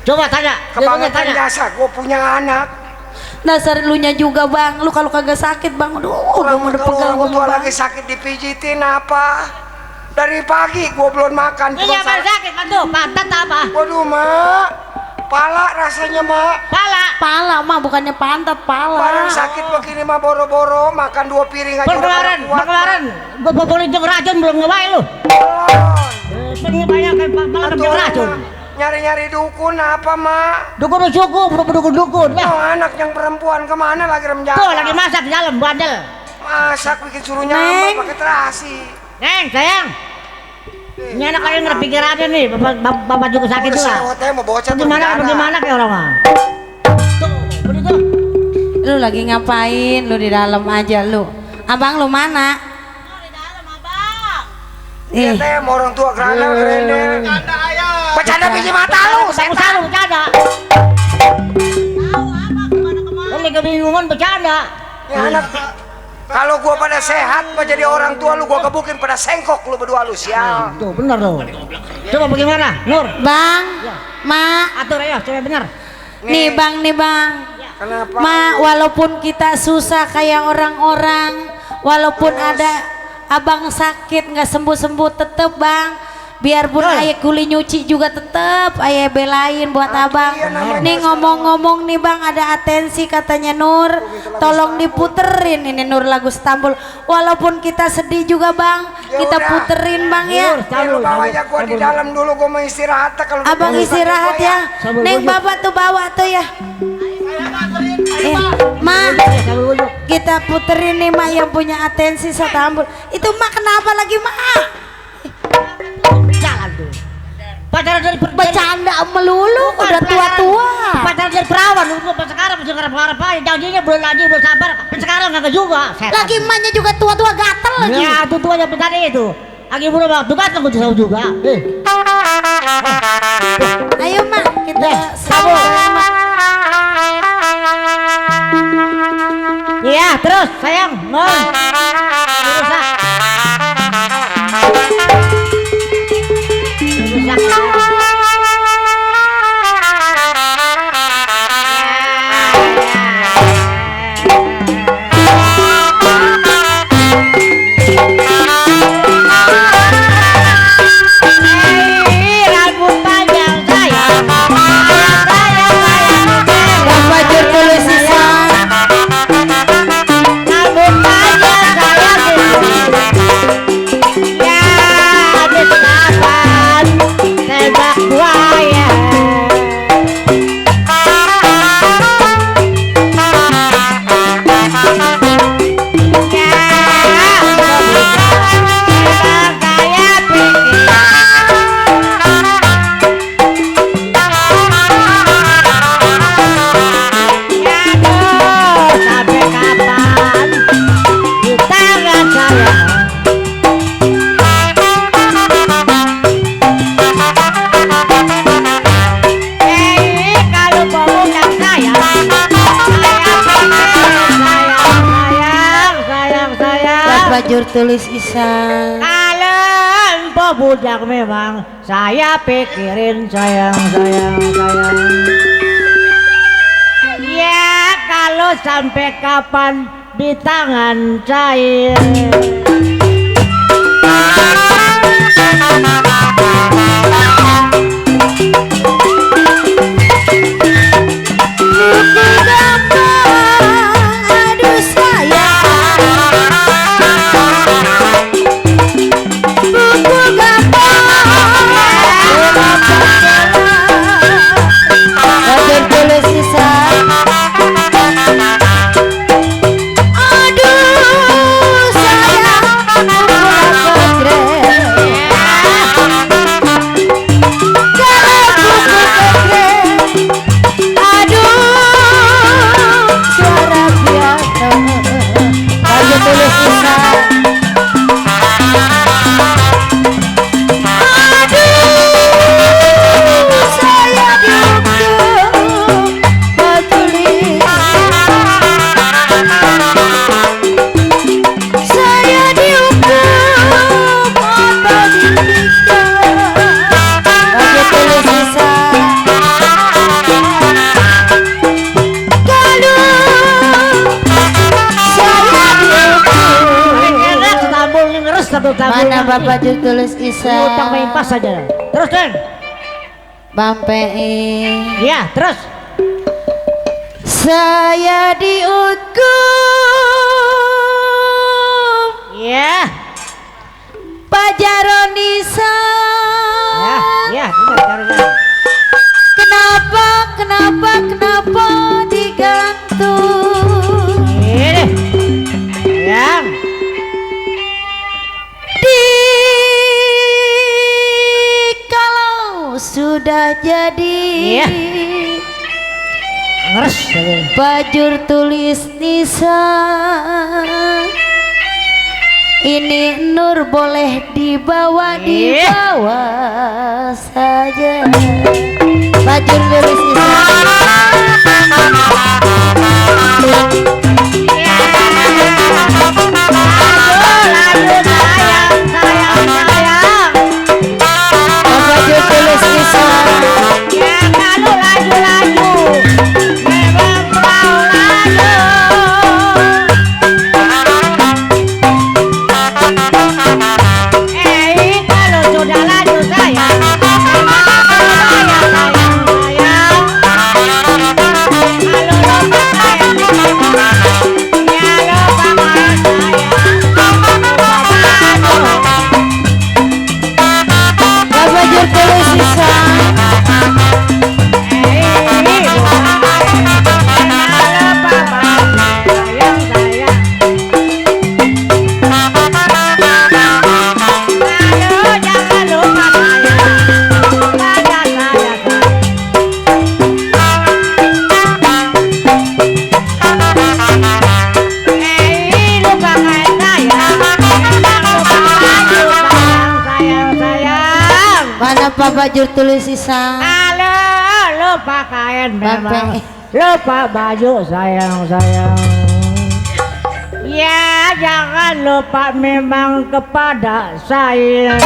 Coba tanya. Kebangetan jasa, gue punya anak. Dasar lunya juga bang, lu kalau kagak sakit bang, aduh udah mau pegal gue lagi sakit dipijitin apa? Dari pagi gue belum makan. Ini apa sakit mantu? Pantat apa? Waduh mak, pala rasanya mak. Pala mah bukannya pantat, pala. Barang sakit begini mah boro-boro makan 2 piring aja. Kemarin, gue boleh jeng racun belum ngewain lu. Sering banyak kan malah jeng racun. Nyari-nyari dukun apa mak? Dukun dukun. Oh, anak yang perempuan kemana lagi rem jalan? Tuh lagi masak di dalam bandel. Masak bikin suruh nyambel pakai terasi. Neng sayang. Ini anak kalian ngerpikir aja nih, bapak juga sakit juga. Bagaimana kayak orang mah? Tuh, begitu. Lu lagi ngapain? Lu di dalam aja lu. Abang lu mana? Di dalam abang. Iya teh, orang tua keren. Bercanda biji mata lu, Usah bercanda. Tahu apa kemana-kemana? Lagi kebingungan bercanda. Ya anak, kalau gua pada sehat, gua jadi orang tua lu, gua gebukin pada sengkok lu berdua lu sial. Tuh benar tuh. Coba bagaimana, Nur? Bang, Ma, Atur ya, coba benar. nih bang. Kenapa? Ma, walaupun kita susah kayak orang-orang, walaupun ada abang sakit nggak sembuh-sembuh, tetep bang. Biarpun ayah kuli nyuci juga tetep ayah belain buat abang. Nih ngomong-ngomong nih bang, ada atensi katanya Nur, tolong diputerin ini Nur lagu Istanbul. Walaupun kita sedih juga bang, kita puterin bang ya. Lu bawa aja gua di dalam dulu, gua mau istirahat kalau abang istirahat ya. Neng bapak tuh bawa tuh ya. Ma, kita puterin nih mak yang punya atensi Istanbul. Itu mak kenapa lagi mak? Jalan tuh. Pacaran dari Bercanda melulu, udah tua-tua. Pacaran dari perawan lu sekarang masih ngarep-ngarep aja. Janjinya belum sabar. Sekarang enggak juga. Lagi emaknya juga tua-tua gatel lagi. Ya, itu tua yang bentar itu. Lagi belum waktu gatel gua tahu juga. Ayo mak, kita sabun. Iya, terus sayang. Rusak. Bajur tulis Isan. Kalian budak memang saya pikirin sayang. Ya kalau sampai kapan di tangan cair. Bapak baju tulis Isa. Utang impas saja. Terus Den. Bang PI. Iya, terus. Saya dihukum. Iya. Pak Jaronisa. Ya, benar caranya. Kenapa digantung? Ini. Yang. Kalau sudah jadi. Iya. Ngeres. Bajur tulis Nisa. Ini Nur boleh dibawa saja. Bajur tulis Nisa. Bajur tulis Nisa. Ya kalau laju-laju memang kau laju. Kalau sudah laju sayang, Bajur tulis Nisa. Mana Pak Bajur tulis Nisa? Halo, lupa kain memang, Bapak. lupa baju sayang. Ya jangan lupa memang kepada saya.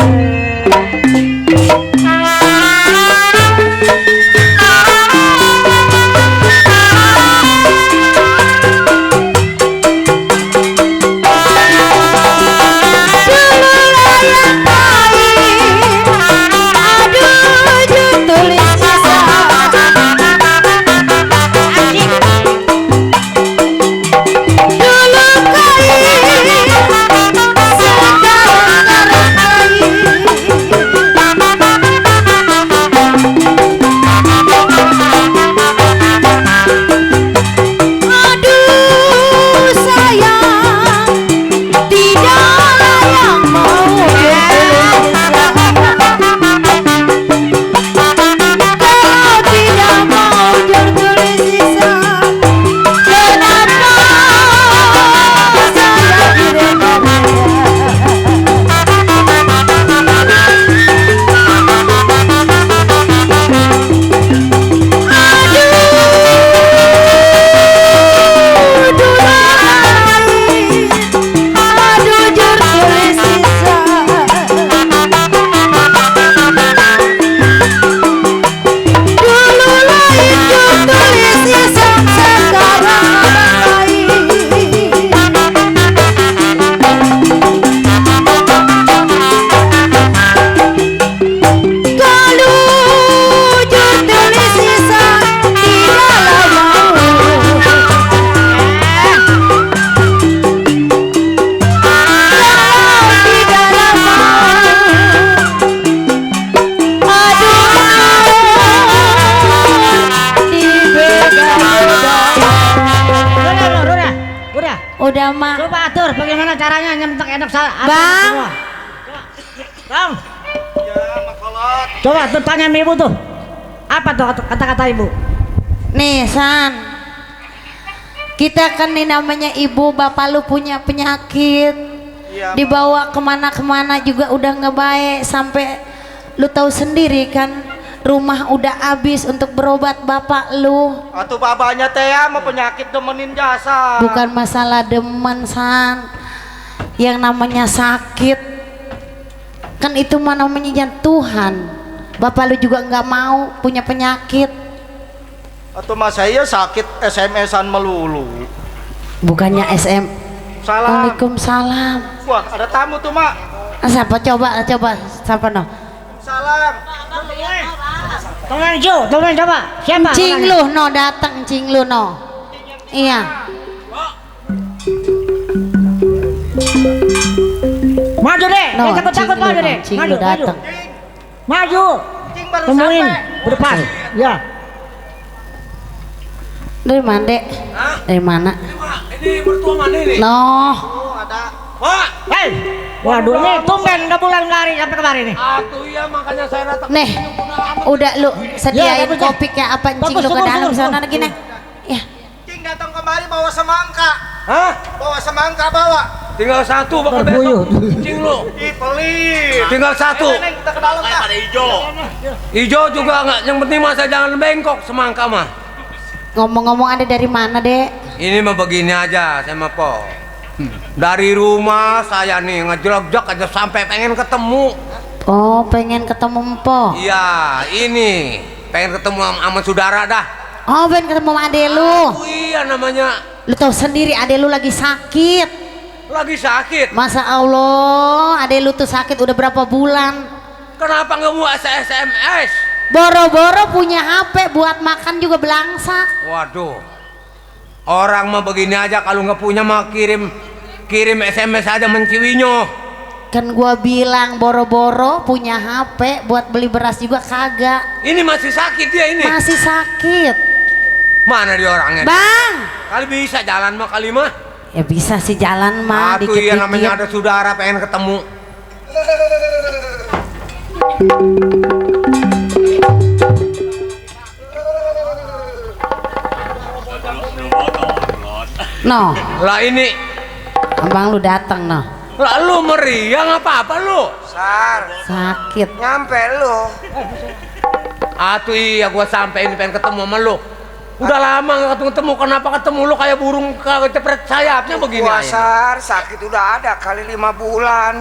Udah mak. Coba atur bagaimana caranya nyemek enak Bang. Bang. Ya, makolot. Coba tuh tanya ibu tuh. Apa tuh kata-kata ibu? Nih San, kita kan nih namanya ibu, bapak lu punya penyakit, Iya, dibawa kemana-kemana juga udah nggak baik, sampai lu tahu sendiri kan rumah udah habis untuk berobat bapak lu. Atuh babanya teh ya mau penyakit demenin jasa. Bukan masalah demen San, yang namanya sakit kan itu mah namanya Tuhan. Bapak lu juga nggak mau punya penyakit. Atau mas saya sakit SMS-an melulu. Bukannya SM. Salam. Waalaikumsalam. Wah ada tamu tuh mak. Siapa coba siapa no? Salam. Teman Jo, teman coba. Siapa? Cing lu no datang cing lu no. Iya. Maju deh. No, Jangan takut-takut Cing lu, maju no. deh. Cing Maju, lu maju. datang. Maju. Cing baru Temuin sampai. berdepan. Ya. Dari mana dek? Dari mana? Ini mertua mana ini? No. Oh, ada. Pak. Hei. Waduh, ini tumben udah bulan kari sampai kemari nih. Atuh iya makanya saya datang. Nih, udah lu sediain bagus, kopi kayak apa cing Bagus, lu ke syukur, dalam syukur. sana lagi nih. Ya. Cing datang kemari bawa semangka. Hah? Bawa semangka bawa. Tinggal satu bakal Berbuyut. besok. Cing lu. Ih, pelit. Tinggal satu. Neng, kita ke dalam dah. Ijo juga enggak. Yang penting mah saya jangan bengkok semangka mah. Ngomong-ngomong ada dari mana dek? Ini mah begini aja saya mah po. Dari rumah saya nih ngejelok-jok aja sampai pengen ketemu. Oh pengen ketemu empo. Iya, ini pengen ketemu sama saudara dah. Oh pengen ketemu sama ade lu. Oh iya namanya Lu tahu sendiri ade lu lagi sakit. lagi sakit. Masa Allah ade lu tuh sakit udah berapa bulan. Kenapa nggak mau SMS? Boro-boro punya HP buat makan juga belangsak. Waduh, orang mah begini aja kalau nggak punya mah kirim SMS aja menciwinyo. Kan gua bilang boro-boro punya HP buat beli beras juga kagak. Ini masih sakit dia ini. Masih sakit. Mana dia orangnya? Bang. Kali bisa jalan mah kali mah. Ya bisa sih jalan mah Atuh iya dikit-dikit. namanya ada saudara pengen ketemu. No, Lah ini, abang lu datang no. lalu meriang apa lu? Sar, Sakit. nyampe lu. Atuh iya gua sampai ini pengen ketemu sama lu. Udah lama gak ketemu, kenapa ketemu lu kayak burung kecepret sayapnya begini Gua aja? Sar, sakit udah ada kali 5 bulan.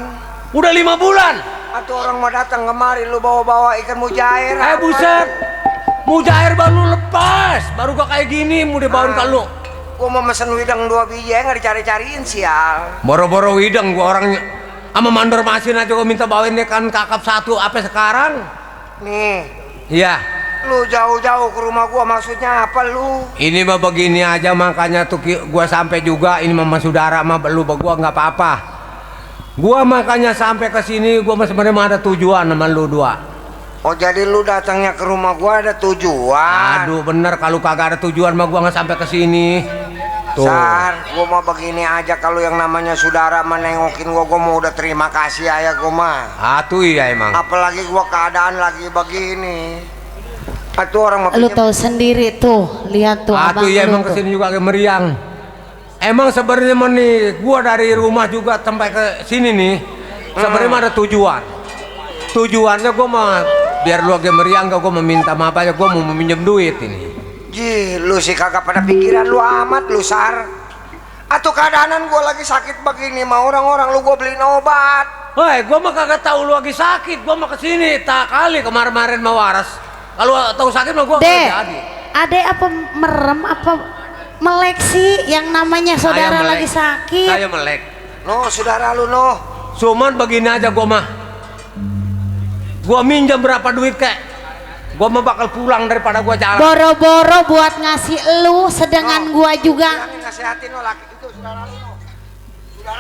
Udah 5 bulan. Atau orang mau datang kemari lu bawa-bawa ikan mujair. Buset. Mujair baru lepas, baru gak kayak gini mau dibawain ke lu. Gua mau mesen widang 2 biji nggak dicari-cariin sial. Boro-boro widang gua orangnya sama mandor masin aja gua minta bawain dia kan kakap 1 apa sekarang. Nih, Iya. lu jauh-jauh ke rumah gua maksudnya apa lu? Ini mah begini aja makanya tuh gua sampai juga ini mama saudara mah lu gua nggak apa-apa. Gua makanya sampai ke sini gua mah sebenarnya mah ada tujuan sama lu dua. Oh jadi lu datangnya ke rumah gua ada tujuan. Aduh bener kalau kagak ada tujuan mah gua nggak sampai ke sini. Tuh. Sar, gua mau begini aja kalau yang namanya saudara menengokin gua mau udah terima kasih ya gua mah. Atuh iya emang. Apalagi gua keadaan lagi begini. Atuh orang mau Lu pinjem- tahu sendiri tuh, lihat tuh abang Atuh iya lu emang tuh. kesini juga kayak meriang. Emang sebenarnya mah nih gua dari rumah juga sampai ke sini nih sebenarnya mah ada tujuan. Tujuannya gua mah biar lu agak meriang gua meminta maaf aja gua mau meminjam duit ini. Ji, lu sih kagak pada pikiran lu amat lu Sar. Atau keadaanan gua lagi sakit begini mah orang-orang lu gua beliin obat. Woi, gua mah kagak tahu lu lagi sakit, gua mah kesini tak kali kemarin-kemarin mau waras. Kalau tahu sakit mah gua Dek, nggak jadi. ade apa merem apa melek sih yang namanya saudara Saya melek. lagi sakit? Saya melek. No, saudara lu no. Cuman begini aja gua mah. Gua minjam berapa duit kek? Gua mah bakal pulang daripada gua jalan. Boro-boro buat ngasih lu sedangkan gua juga. Bilangin nasihatin lo laki itu saudara lu no.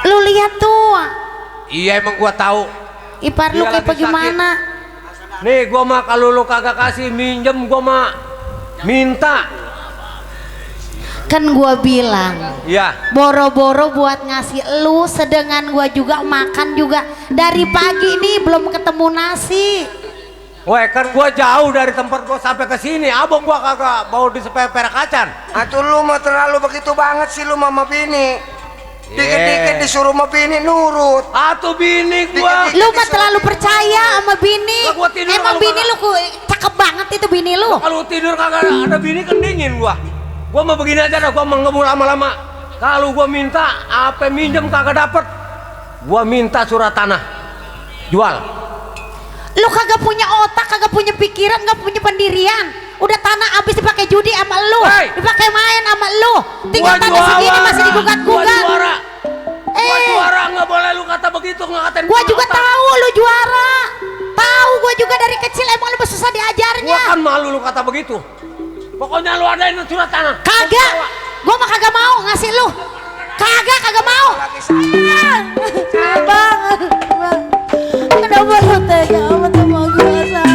Lu lihat tuh. Iya emang gua tahu. Ipar lu Dia kayak lagi bagaimana? Nih gua mah kalau lu kagak kasih minjem gua mah minta. Kan gua bilang Iya. boro-boro buat ngasih lu sedangkan gua juga makan juga dari pagi nih belum ketemu nasi. Woi kan gua jauh dari tempat gua sampai ke sini. Abang gua kagak bawa di sepeper kacan. Atuh lu mah terlalu begitu banget sih lu mama bini. Dikit-dikit disuruh sama bini nurut. Atuh bini gua. Lu mah terlalu percaya sama bini. Lah, gua tidur Emang kalau bini lu cakep banget itu bini lu. Kalau tidur kagak ada bini kan dingin gua. Gua mah begini aja dah, gua mau ngemul lama-lama. Kalau gua minta apa minjem kagak dapet, gua minta surat tanah jual. Lu kagak punya otak, kagak punya pikiran, kagak punya pendirian. Udah tanah habis dipakai judi sama lu, Hey! dipakai main sama lu. Tinggal Gua tanah segini juara, masih gua digugat-gugat. juara. Gua juara nggak boleh lu kata begitu, nggak katain Gua juga tahu lu juara. Tahu gua juga dari kecil emang lu susah diajarnya. Gua kan malu lu kata begitu. Pokoknya lu adain surat tanah. Kagak. Gua mah kagak mau ngasih lu. Kagak mau. Bang. Kenapa lu tega amat sama gua, Sar?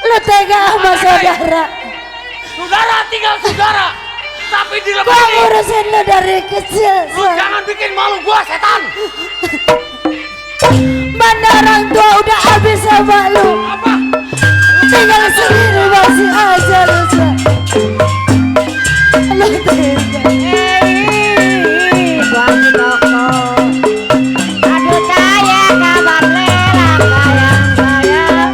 Lu tega sama saudara. Saudara tinggal saudara. Tapi Gua dilepasin. ngurusin lu dari kecil. Lu jangan bikin malu gua, setan. Mana orang tua udah habis sama lu. Apa? Tinggal sendiri masih aja lu. Lu tega. Aduh saya kabar lelang sayang.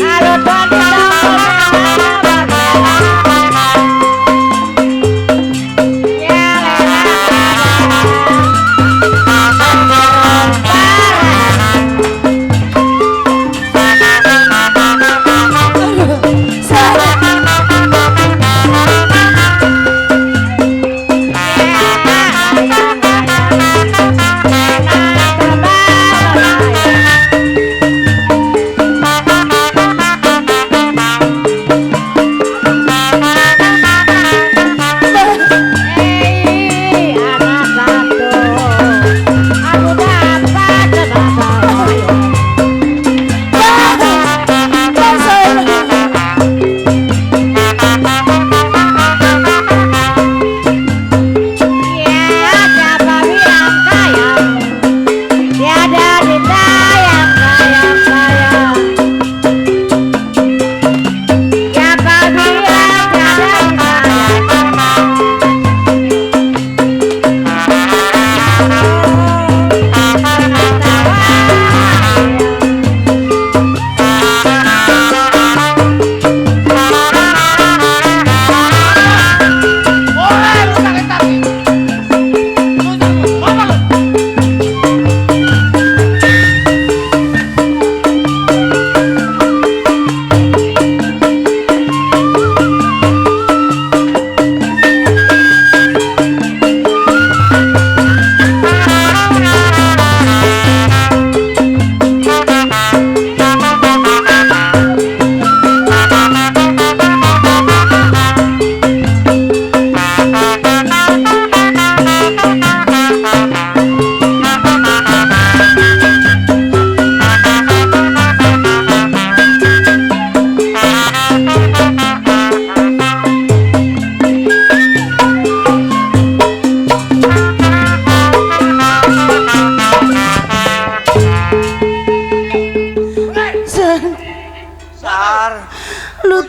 Halo tuan di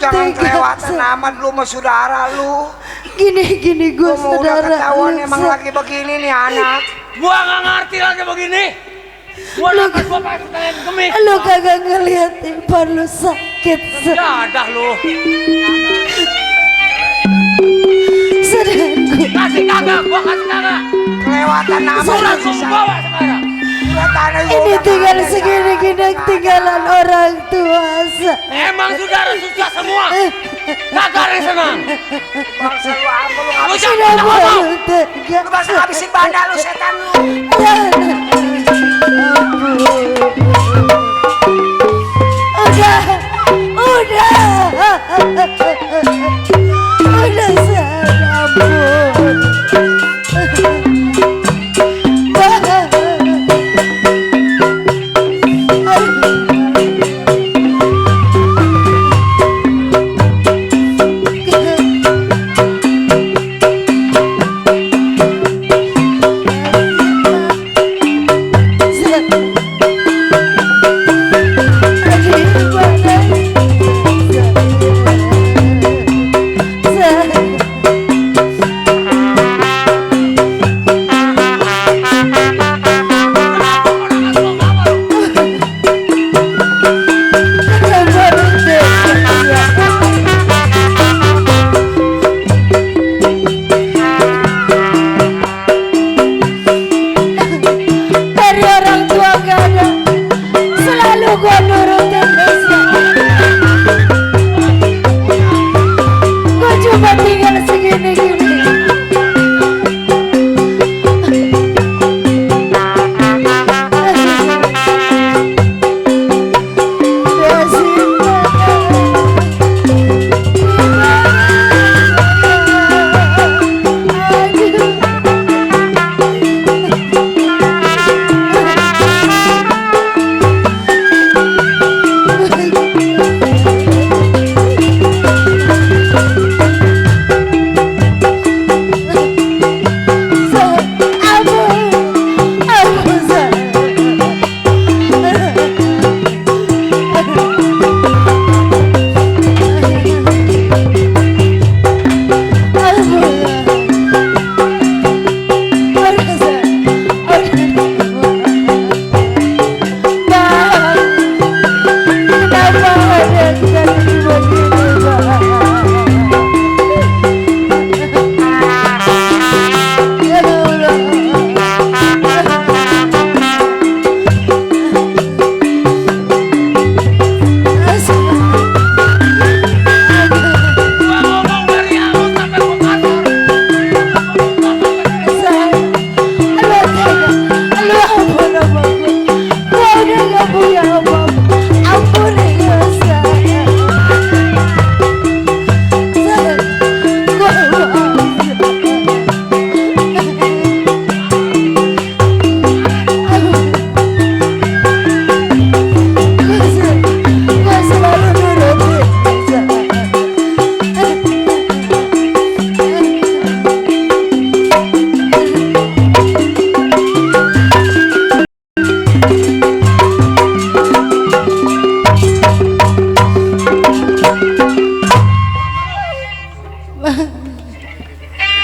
jangan kelewatan amat lu sama saudara lu. Gini gue Gua udah saudara ketahuan lu, emang Sa. lagi begini nih anak. Gua nggak ngerti lagi begini. Gua dapat gua pakai tangan kemik. Lu kagak ngeliat Ipan lu sakit, Sa. Dadah lu. Sedang gue Kasih kagak, gua kasih kagak. Kelewatan amat Surat lu gua bawa sekarang. ini tinggal segini-gini tinggalan orang tua, Sa. Emang saudara susah semua. Kagak ada yang senang. Bangsa lu apa lu Lu ngabisin? jangan ngomong. Lu bangsa ngabisin banda lu setan lu. Udah sana Bu. Dari orang tua gak ada, selalu gua nurutin Desa. Gua cuma tinggal segini-gini.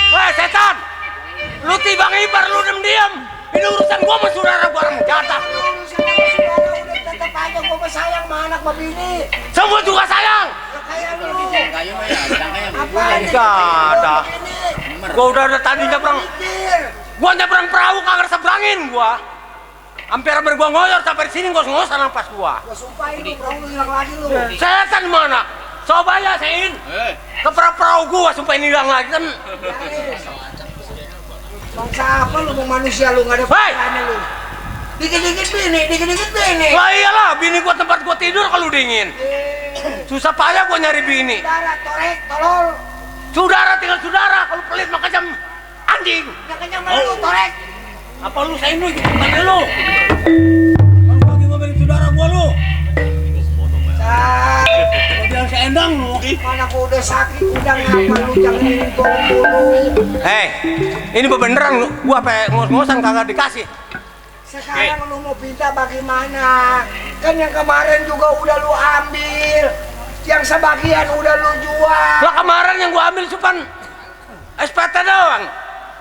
Weh setan, lu tiba ngibar lu diam. Ini urusan gua sama saudara gua orang jatah. Udah tetep aja gua mah sayang sama anak sama bini. Semua juga sayang. Ya kayak lu. Apa ini? Gak ada. Gua udah tadi nyebrang, Mikir. gua nyebrang perahu kagak seberangin gua. Hampir gua ngoyor sampai sini gua ngos nafas gua. Gua sumpah itu perahu lu hilang lagi lu. Setan mana? Coba ya Sein. Ke perahu gua supaya hilang lagi kan. Bangsa apa lu mau manusia lu nggak ada Hei! pikirannya lu. Dikit-dikit bini. Lah iyalah, bini gua tempat gua tidur kalau dingin. Susah payah gua nyari bini. Saudara, torek, tolol. Saudara tinggal saudara, kalau pelit mah kejam anjing. Yang kenyang mana lu, torek. Apa lu Sein lu ikut tanya lu? Kalau gua lagi ngomelin saudara gua lu. Gua bilang seendang lu. Mana gua udah sakit, udah ngapa lu jangan ngomong dulu. Ini beneran gua apa ngos-ngosan kagak dikasih. Sekarang lu mau pinta bagaimana? Kan yang kemarin juga udah lu ambil. Yang sebagian udah lu jual. Lah kemarin yang gua ambil cuman SPT doang.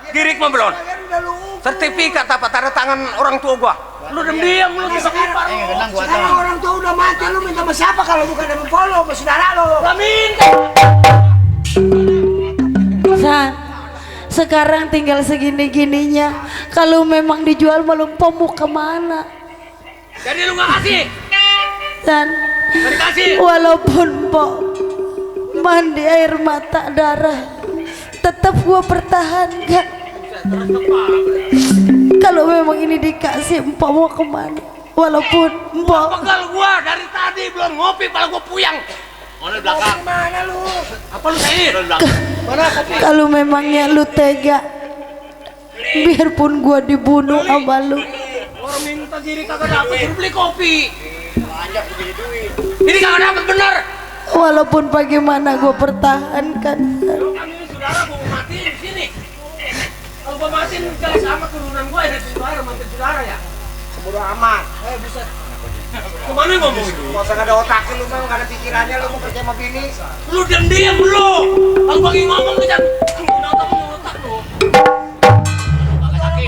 Girik mah belum. Sebagian udah lu ubur. Sertifikat apa tanda tangan orang tua gua. Lu diam lu bisa ngipar lu. Sekarang orang tua udah mati, lu minta sama siapa kalau bukan sama polo, sama saudara lu? Lah minta. San, sekarang tinggal segini-gininya. Kalau memang dijual malu mau kemana? Jadi lu nggak kasih? San, Nggak dikasih? walaupun po mandi air mata darah, tetap gua pertahankan. Kalau memang ini dikasih, empok mau kemana? Walaupun empok Pegal gua dari tadi belum ngopi, malah gua puyang. Mana belakang? Mana lu? Apa lu Said? Mana kopi? kalau memangnya lu tega, biarpun gua dibunuh sama lu. Orang minta diri kagak dapat, suruh beli kopi. Ini kagak dapat bener. Walaupun bagaimana gua pertahankan. Kalau kami ini saudara, gua mau matiin di sini. Kalau gua matiin jelas amat turunan gua ya saudara, mantan saudara ya. Bodo amat. Buset. Kemana ngomong itu? Gak usah gak ada otaknya lu mah, gak ada pikirannya lu mau kerja sama bini. Lu diam lu. Kalau bagi ngomong lu jangan punya otak lu.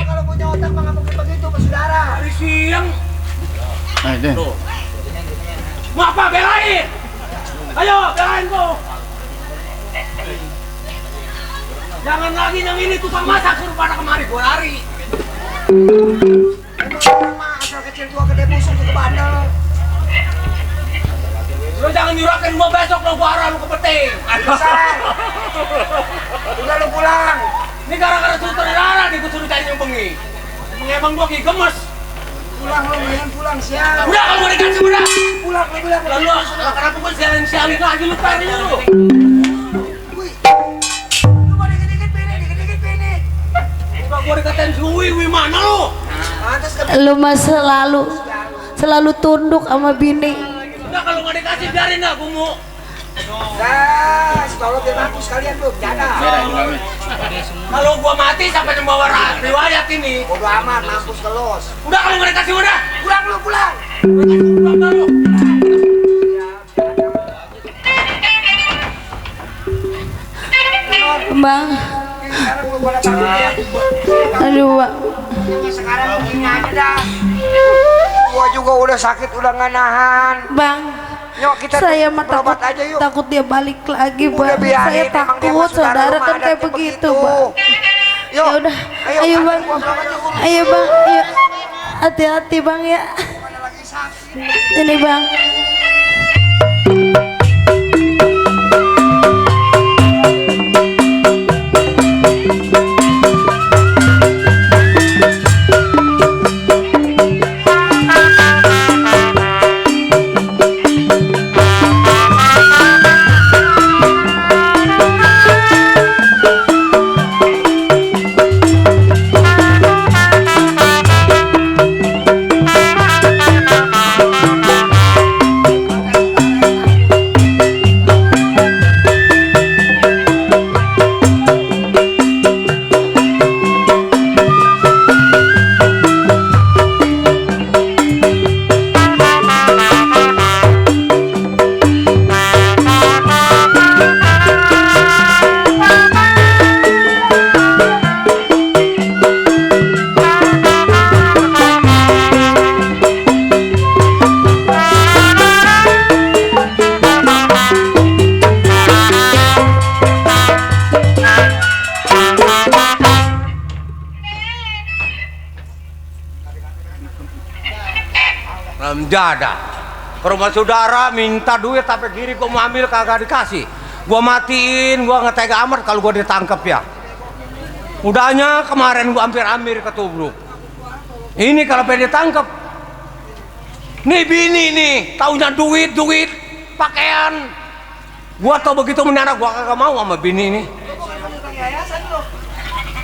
Kalau punya otak mah gak mungkin begitu ke saudara. Hari siang. Nah, deh. Tuh. Mau apa belain? Ayo belain tuh. Jangan lagi yang ini tukang masak suruh pada kemari gua lari. Mah asal kecil tua gede busuk ke bandel. Lu jangan nyurakin gua besok lo gua arah lu ke peting. Selesai. Udah lu pulang. Ini gara-gara sutradara nih gua suruh cari yang bengi. Emang gua kayak gemes. Pulang lu, mendingan pulang siang. Udah kalau mau dikasih udah. Pulang lu bilang. Lalu kenapa gua sialin lagi lu tanya lu. Wih. Lu mau dikit-dikit pini. Enggak gua dikatain si Wiwi mana lu? Pantes ke Lu mah selalu tunduk sama bini. Udah kalau nggak dikasih biarin dah gua mau. dah, si Paulo biar mampus kalian lu, jaga. Kalau gua mati sampai membawa riwayat ini. Bodo amat, mampus kelos. Udah kalau nggak dikasih udah. Pulang lu, pulang. Pulang dah lu. Bang, Sekarang lu pada takut ya. aduh Bang. Sekarang begini aja dah. Gua juga udah sakit, udah nggak nahan. Bang, Yuk kita saya mah berobat takut, aja yuk. takut dia balik lagi, Udah Bang. biarin, Saya emang dia takut, mah saudara saudara rumah kan kayak adatnya begitu, begitu. Bang. Yuk, Ya udah, ayo antar Bang, gua berobat yuk. ayo Bang, ayo. Hati-hati Bang ya. Mana lagi sakit. Ini Bang. Jada ke rumah saudara minta duit tapi kiri gua mau ambil kagak dikasih. Gua matiin, gua nggak tega amat kalau gua ditangkap ya. Udahnya kemarin gua hampir ketubruk. Ini kalau pengen ditangkap, nih bini nih taunya duit pakaian. Gua tau begitu menara gua kagak mau sama bini ini.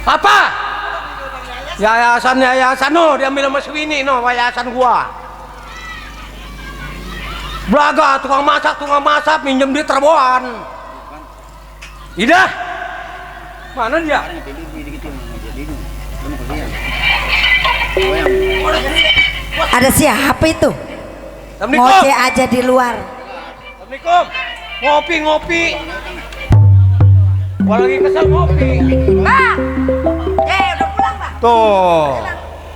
Apa? Yayasan no, diambil sama si bini no, yayasan gua. Belaga, tukang masak, minjem duit terboan. Ida, mana dia? Ada siapa itu? Assalamualaikum. Ngoceh aja di luar. Assalamualaikum. Ngopi. Gua lagi kesel ngopi. Bang, udah pulang bang. Tuh.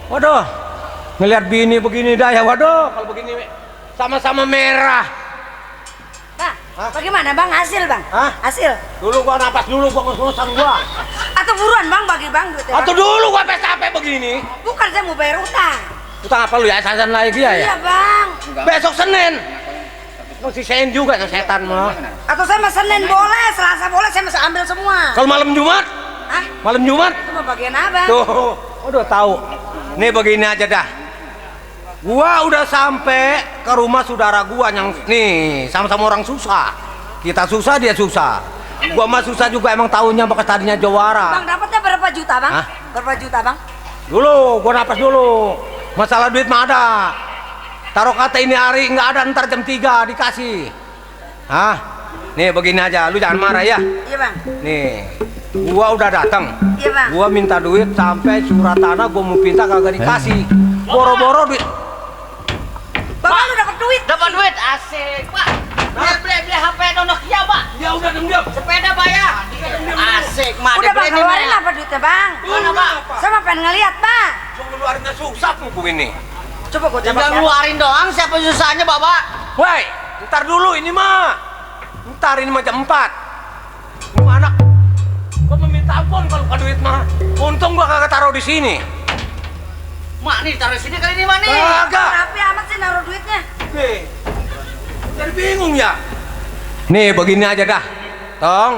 Waduh. Ngeliat bini begini dah ya, waduh. Kalau begini sama-sama merah. Bang, bagaimana bang hasil bang? Hah? Hasil? Dulu gua napas dulu, gua ngos-ngosan gua. Atau buruan bang bagi bang duitnya? Atau dulu gua pesta apa begini? Bukan, saya mau bayar utang. Utang apa lu ya? Yayasan lagi ya? Iya bang. Besok Senin. Mau sisain juga yang setan mah. Atau saya mah Senin boleh, Selasa boleh, saya masih ambil semua. Kalau malam Jumat? Hah? Malam Jumat? Itu mah bagian abang. Tuh, udah tahu. Nih begini aja dah. Gua udah sampai ke rumah saudara gua yang nih sama-sama orang susah. Kita susah, dia susah. Gua mah susah juga emang tahunya bekas tadinya juara. Bang dapatnya berapa juta bang? Hah? Berapa juta bang? Dulu, gua napas dulu. Masalah duit mah ada. Taruh kata ini hari nggak ada, ntar jam 3 dikasih. Hah? Nih begini aja, lu jangan marah ya. Iya bang. Nih, gua udah datang. Iya bang. Gua minta duit sampai surat tanah gua mau pinta kagak dikasih. Boro-boro duit. Bapak lu dapat duit? Dapat duit, asik, Pak. Beli HP Nokia, Pak. Ya udah diam. Sepeda bayar. Asik, Mak. Udah bang, keluarin apa duitnya bang? Mana, Pak? Saya mah pengen ngeliat bang. Cuma ngeluarinnya susah mumpung ini. Coba gua coba. Tinggal ngeluarin doang, siapa susahnya, Bapak? Woi, ntar dulu ini mah. Ntar ini mah jam 4. Gimana? Gua meminta ampun kalau bukan duit mah. Untung gua kagak taruh di sini. Mak nih, taruh sini kali ini, Mak nih. Kagak. Rapi amat sih naruh duitnya. Nih. Jadi bingung ya. Nih begini aja dah. Tong.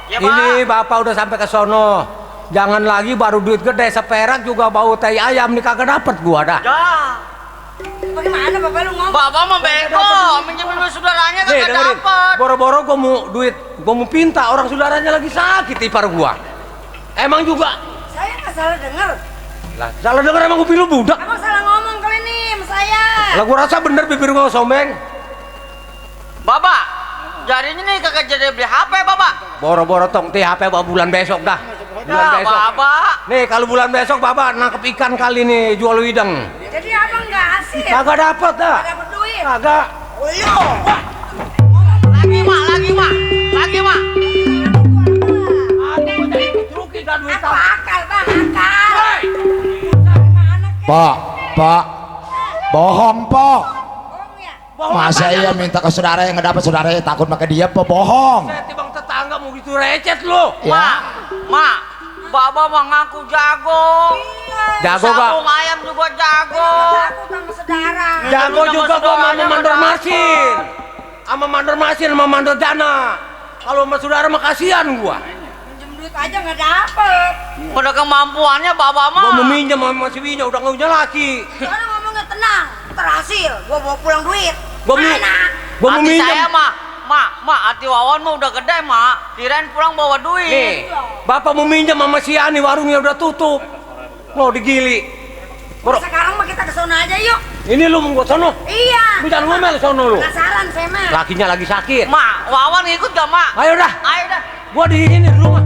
Ya, Pak. Ini Bapak udah sampai ke sono. Jangan lagi baru duit gede seperak juga bau tai ayam nih kagak dapet gua dah. Ya. Bagaimana bapak lu ngomong? Bapak mau bego, minjemin duit saudaranya Nih kagak dengerin. dapet. Boro-boro gua mau duit, gua mau pinta orang saudaranya lagi sakit ipar gua. Emang juga. Saya nggak salah denger. Lah, salah denger emang gua pilu budak. Abang salah ngomong kali ini sama saya. Lah gua rasa bener bibir gua sombeng. Bapak, jadinya nih kagak jadi beli HP, Bapak. Boro-boro tong teh HP bulan besok dah. Bulan Ya, besok. Bapak. Nih kalau bulan besok Bapak nangkep ikan kali nih jual wideng. Jadi abang nggak hasil. Kagak dapet dah. Nggak dapet duit. Kagak. Lagi, Mak, lagi, Mak. Lagi, Mak. Aku mau jadi truki dan duit Apa akal bang? Akal. Hei! Gimana kek? Pak, bohong Pak. Bohong ya? Masa iya minta ke saudara yang nggak dapat saudaranya takut pakai dia Pak, bohong. Saya timbang tetangga mau gitu recet lu. Mak, Mak, Bapak mah ngaku jago. Jago gak? Sabung ayam juga jago. Takut sama saudara. Jago Sama juga gua sama saudaranya mandor nggak masin. Sama mandor masin sama mandor dana. Kalau sama saudara mah kasihan gua. Minjem duit aja nggak dapet. Pada kemampuannya Bapak mah. Gua mau minjem sama si Winya udah nggak punya laki. Sekarang ngomongnya tenang. Terhasil. Gua bawa pulang duit. Gua mau Mana? gua mau Hati saya minjem. Mak, hati Wawan mah udah gede, Mak. Kirain pulang bawa duit. Nih, Bapak mau minjem sama si Ani warungnya udah tutup. Mau digili. Bro, Sekarang mah kita ke sana aja yuk. ini lu mau gua sono. Iya. Lu jangan ngomel sono lu. Penasaran saya mah. Lakinya lagi sakit. Mak, Wawan ikut gak, Mak? Ayo dah. Ayo dah. Gua di ini di rumah.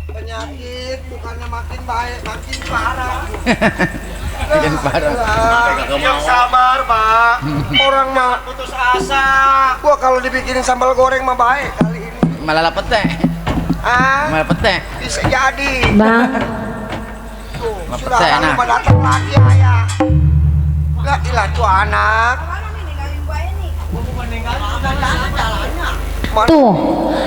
Penyakit bukannya makin baik, makin parah. Makin parah. Yang sabar, Pak. Orang mah putus asa. Gua kalau dibikinin sambal goreng mah baik kali ini. Malah pete. Ah, Malah pete. bisa jadi. Bang, Tuh, Nggak sudah percaya, lalu nah. datang lagi ayah. Lah ilah tuh anak. Tuh,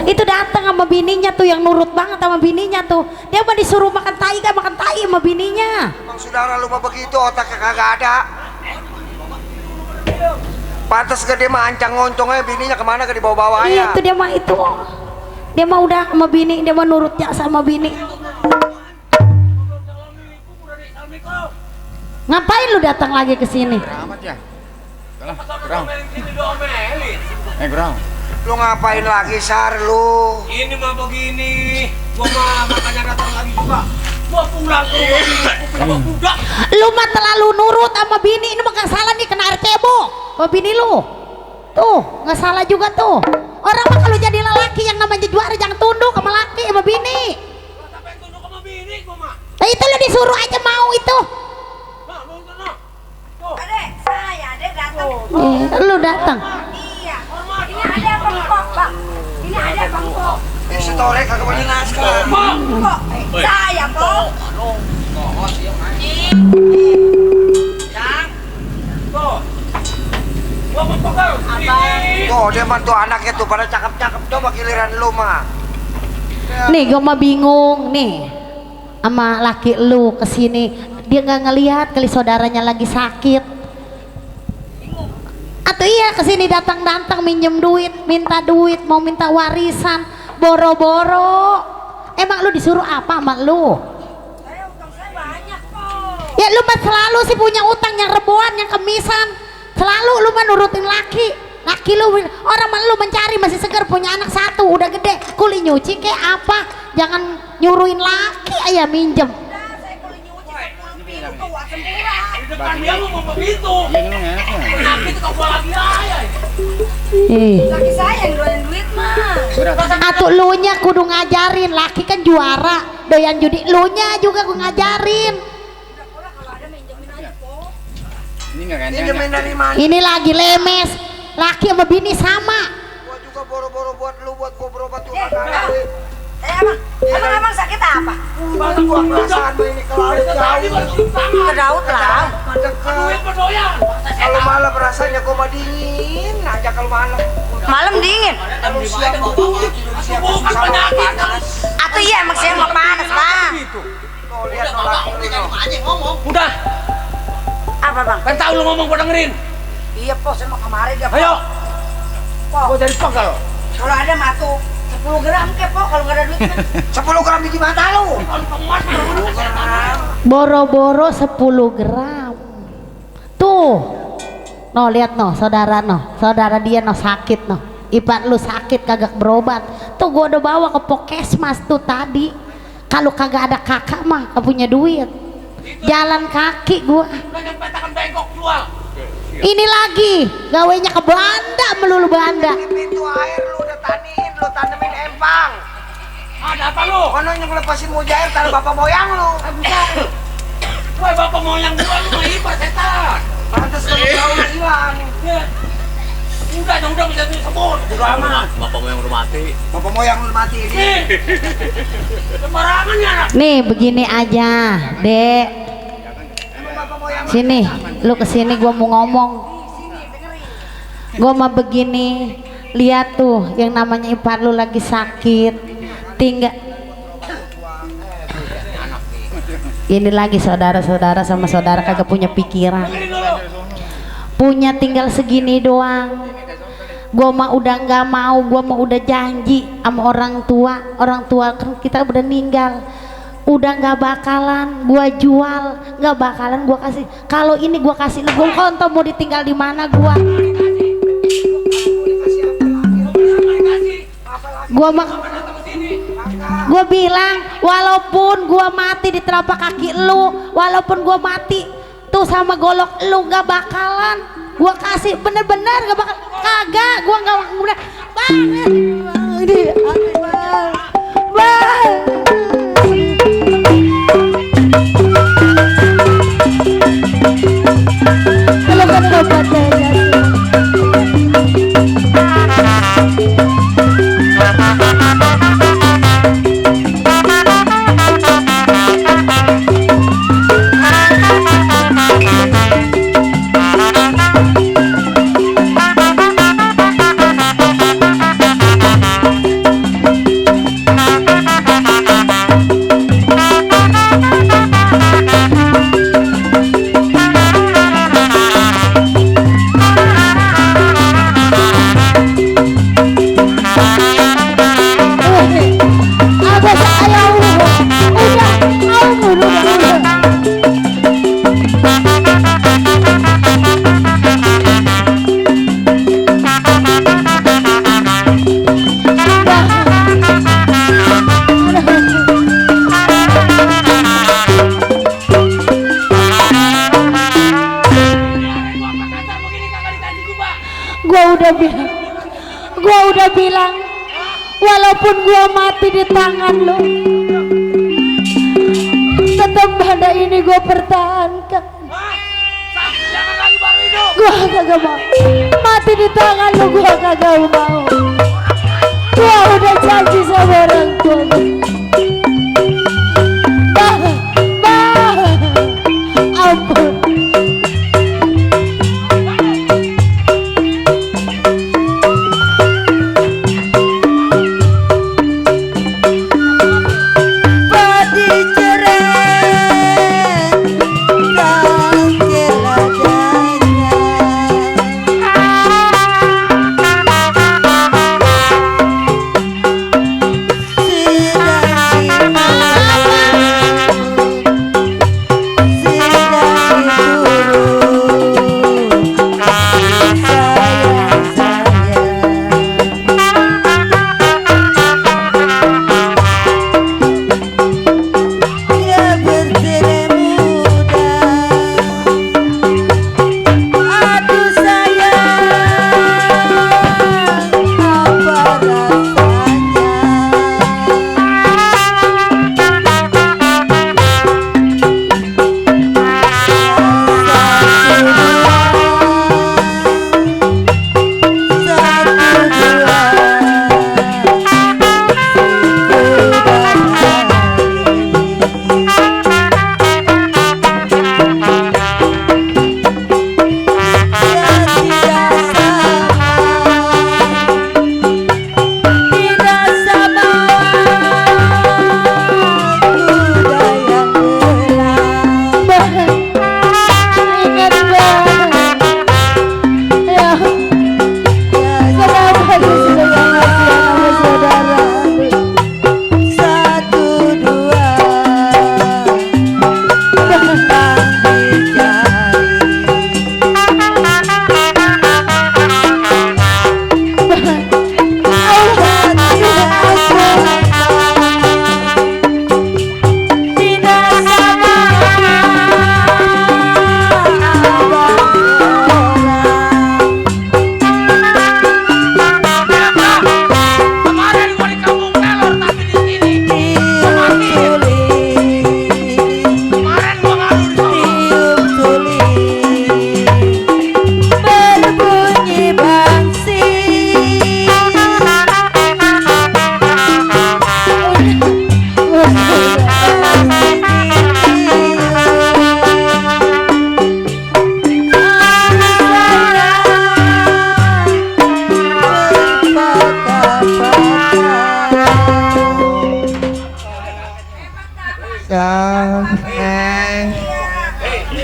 itu datang sama bininya tuh yang nurut banget sama bininya tuh. Dia mah disuruh makan tai kan makan tai sama bininya. Emang saudara lu mah begitu otaknya kagak ada. Pantas gede mah ancang ngoncongnya bininya kemana ke dibawa-bawa Iya, ya. itu dia mah itu. Dia mah udah sama bini, dia mah nurutnya sama bini. Ngapain lu datang lagi ke sini? Amat ya. Salah, kurang. Kurang. Lu ngapain lagi Sar lu? Ini mah begini, gua mah makanya datang lagi juga. Gua pulang ke rumah bini, kenapa budak? Lu mah terlalu nurut sama bini, ini mah gak salah nih kena air cebok sama bini lu. Tuh, gak salah juga tuh. Orang mah kalau jadi lelaki yang namanya juara jangan tunduk sama laki sama bini. Sampai tunduk sama bini gua mah. Nah itu lu disuruh aja mau itu. Nah, mau sana. Adek, saya adek datang. Lu datang. Iya. Ini ada bangkok, Bang. Ini ada bangkok. Setore kagak punya naskah. Bangkok. Saya, Bang. Gua mau pegal. Tuh dia mah tuh anaknya tuh pada cakep-cakep coba giliran lu mah. Nih gue mah bingung nih sama laki lu kesini, dia nggak ngelihat kali saudaranya lagi sakit. Atau iya kesini datang-datang minjem duit, minta duit, mau minta warisan, boro-boro. Emang lu disuruh apa sama lu? Saya utang saya banyak kok. Ya lu mah selalu sih punya utang yang reboan, yang kemisan. Selalu lu mah nurutin laki. Laki lu, orang mah lu mencari masih segar punya anak satu, udah gede, kuli nyuci kayak apa? Jangan nyuruhin laki ayah minjem. Nah, saya kalau nyuci 10 pintu ke wak sempurna. Di depan dia lu mau begitu. Iya ini enak ya. Kenapa itu kau lagi aja? Laki saya yang doyan duit mah. Atuh lu nya kudu ngajarin, laki kan juara, doyan judi, lu nya juga gua ngajarin. Udah pola kalau ada minjemin aja, Po. Ini enggak kan? Pinjemin dari mana? Ini lagi lemes, laki sama bini sama. Gua juga boro-boro buat lu buat gua berobat tuh Eh, kagak ada duit. abang sakit apa? Bang gua perasaan lu ini ke laut jauh. Ke laut lah. Dekat. Kalau malam rasanya gua mah dingin aja kalau malam. Malam dingin. Kalau siang gua dingin, siang gua sama panas. Atau iya emang saya mau panas, Bang. Tuh lihat tuh laki lu. Udah, Apa, Bang? kan tahu lu ngomong gua dengerin. Iya, Po, saya mau kemarin dia, Po. Ayo, Po. gua jadi pegal. Kalau ada matu 10 gram ke, Po, kalau nggak ada duit mah. 10 gram biji mata lu. Boro-boro 10 gram. Tuh, no lihat no, saudara dia no sakit no. Ipat lu sakit kagak berobat. Tuh gua udah bawa ke Pokesmas tuh tadi. Kalau kagak ada kakak mah gak punya duit. Jalan kaki gua. Udah nyampe tangan bengkok jual. Ini lagi gawenya ke Belanda melulu Belanda. Di pintu air lu udah taniin, lu tanemin empang. Ada apa lu? Kono yang lepasin mujair tanah bapak moyang lu. Woi, bapak moyang gua lu mah ibar setan. Pantes kalau tahu hilang. Ya. Udah bisa disebut. Udah amat. Bapak moyang udah mati. Bapak moyang lu mati ini. Sembarangan ya. Nih begini aja, Dek. Bapak moyang Sini, lu kesini gua mau ngomong. Gua mau begini, lihat tuh yang namanya ipar lu lagi sakit. Tinggal ini lagi saudara-saudara sama saudara kagak punya pikiran. Punya tinggal segini doang. Gua mah udah nggak mau, gua mah udah janji sama orang tua kan kita udah meninggal. Udah nggak bakalan gua jual, nggak bakalan gua kasih. Kalau ini gua kasih lu, gua konto mau ditinggal di mana gua. Gua bilang walaupun gua mati di telapak kaki lu, walaupun gua mati tuh sama golok lu, nggak bakalan gua kasih, bener-bener nggak bakal, kagak gua nggak udah bang ini bang. Kalau kan dapat walaupun gua mati di tangan lu, tetap pada ini gua pertahankan. Gua kagak mau mati di tangan lu, gua kagak mau. Gua udah janji sama orang tua gua. Ampun.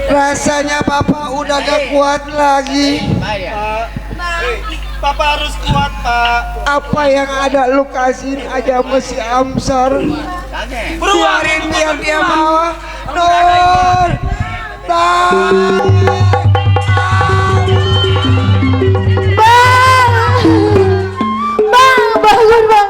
Rasanya papa udah gak kuat lagi. Papa harus kuat, Pak. Apa yang ada lu kasihin aja masih Amsar. Biarin dia mau. Nur. Bang, bangun bang.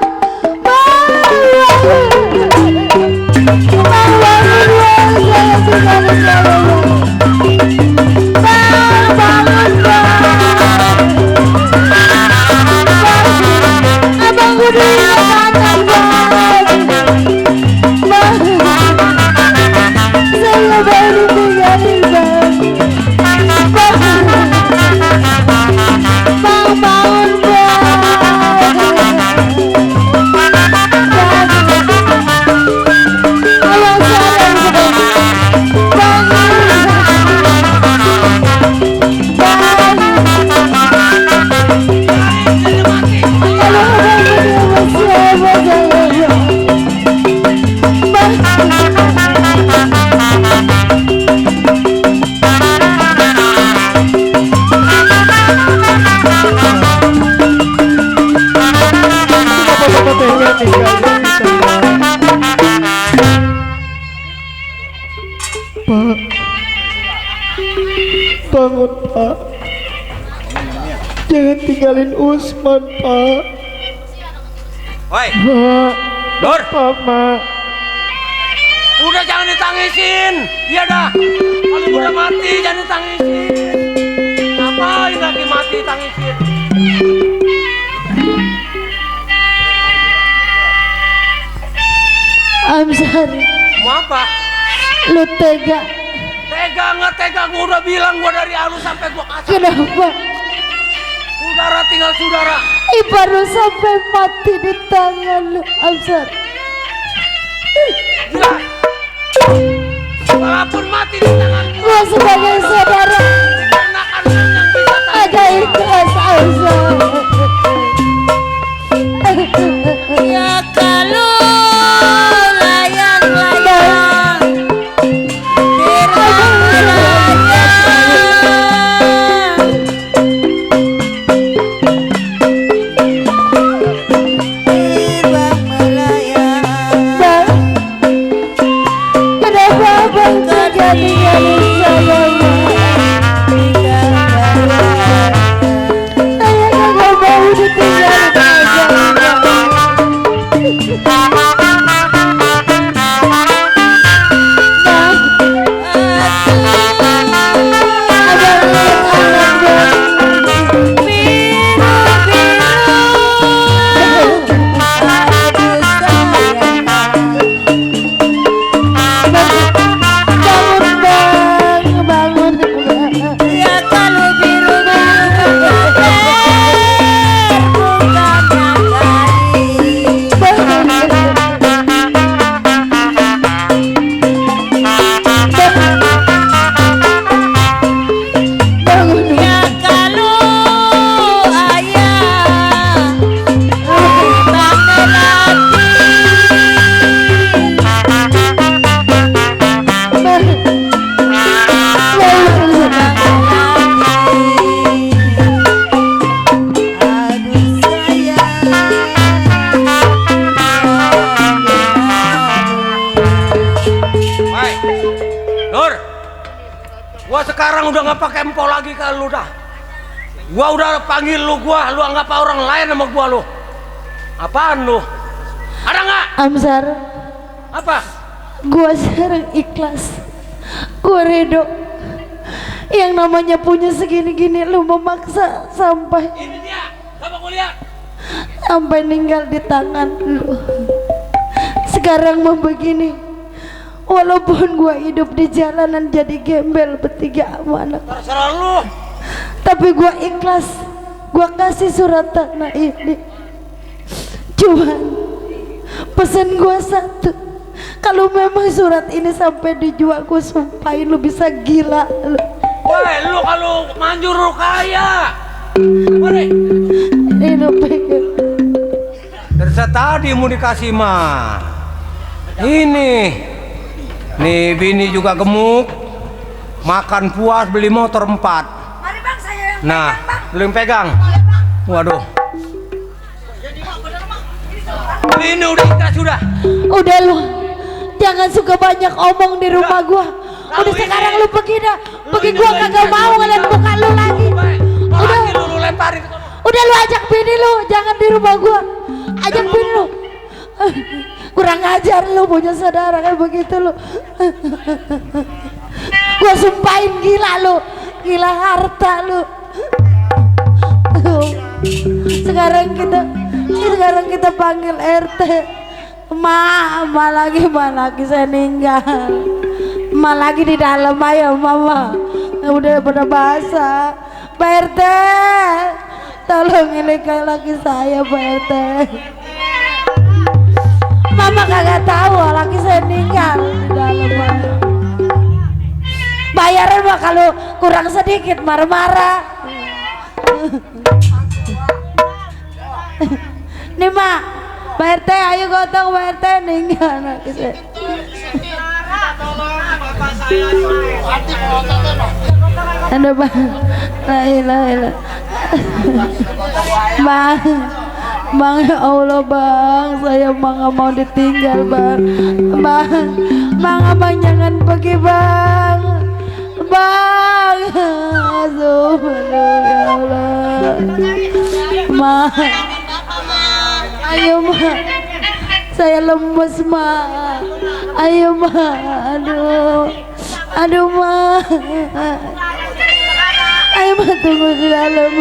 Bangun, Pak. Jangan tinggalin Usman, Pak. Woi, Pak. Nur. Mama. Udah jangan ditangisin. Iya dah. Kalau udah mati jangan ditangisin. Ngapain lagi mati tangisin? Amsar, Mau apa? lu tega. Tega nggak tega? Gua udah bilang gua dari halus sampai gua kasar. Kenapa? Saudara tinggal saudara. Ibar lu sampai mati di tangan lu, Amsar. Gila. Walaupun mati di tangan Gua sebagai saudara keponakan yang bisa agak ikhlas, Amsar. Ya kalau layang-layang terbang melayang. Kenapa abang tega tinggalin saya, saya kagak mau ditinggalin aja. Gua sekarang udah nggak pakai empol lagi ke lu dah. Gua udah panggil lu lu anggap orang lain sama gua lu. Apaan lu? Ada nggak? Amsar, Apa? gua sekarang ikhlas. Gua ridho. Yang namanya punya segini-gini lu memaksa sampai Ini dia. Coba gua lihat. sampai ninggal di tangan lu. Sekarang mau begini. Walaupun gua hidup di jalanan jadi gembel bertiga sama anak, Terserah lu. tapi gua ikhlas. Gua kasih surat tanah ini. Cuman pesan gua satu, kalau memang surat ini sampai dijual, gua sumpahin lu bisa gila lu. Woi, lu kalau manjur lu kaya. Mari. Ini lu pegang. Dari tadi mau dikasih mah. Ini. Nih bini juga gemuk. Makan puas, beli motor 4. Mari bang, saya yang Nah, lu yang pegang. Waduh. Ini udah ikhlas sudah. Udah lu, jangan suka banyak omong di rumah gua. Udah sekarang lu pergi dah. Pergi, gua kagak mau ngeliat muka lu lagi. Udah, Lu lemparin. udah lu ajak bini lu, jangan di rumah gua. Ajak bini lu. Kurang ajar lu punya saudara kayak begitu lu. Gua sumpahin gila lu, gila harta lu. Sekarang kita panggil RT. Ma lagi saya meninggal. Ma lagi di dalam, ayo mama. Udah pada basah. Pak RT, tolong ilegal laki saya, Pak RT. Mama kagak tahu laki saya meninggal di dalam. Bayaran mah kalau kurang sedikit marah-marah. Nih mak, Pak RT, ayo gotong Pak RT meninggal laki saya. Ada bang, la bang, ya Allah bang, saya bang gak mau ditinggal bang, abang jangan pergi bang, aduh ya Allah, ayo saya lemes ayo aduh ayo tunggu di dalam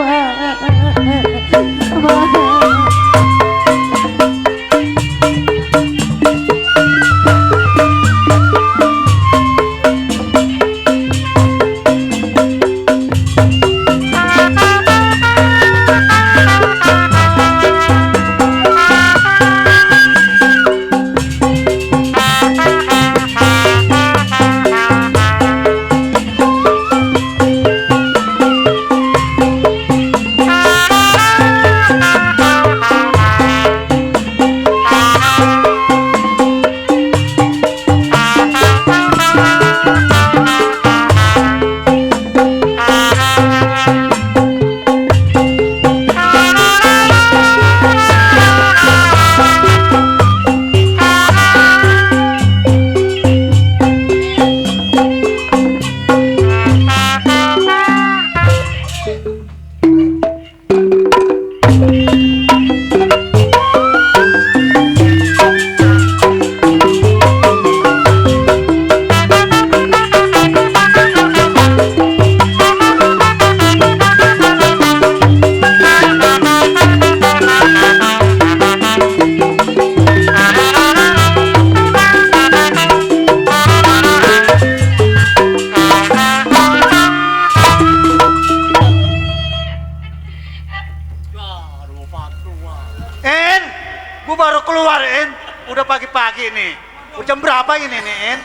Gua baru keluarin, udah pagi-pagi nih. Udah jam berapa ini nih, In?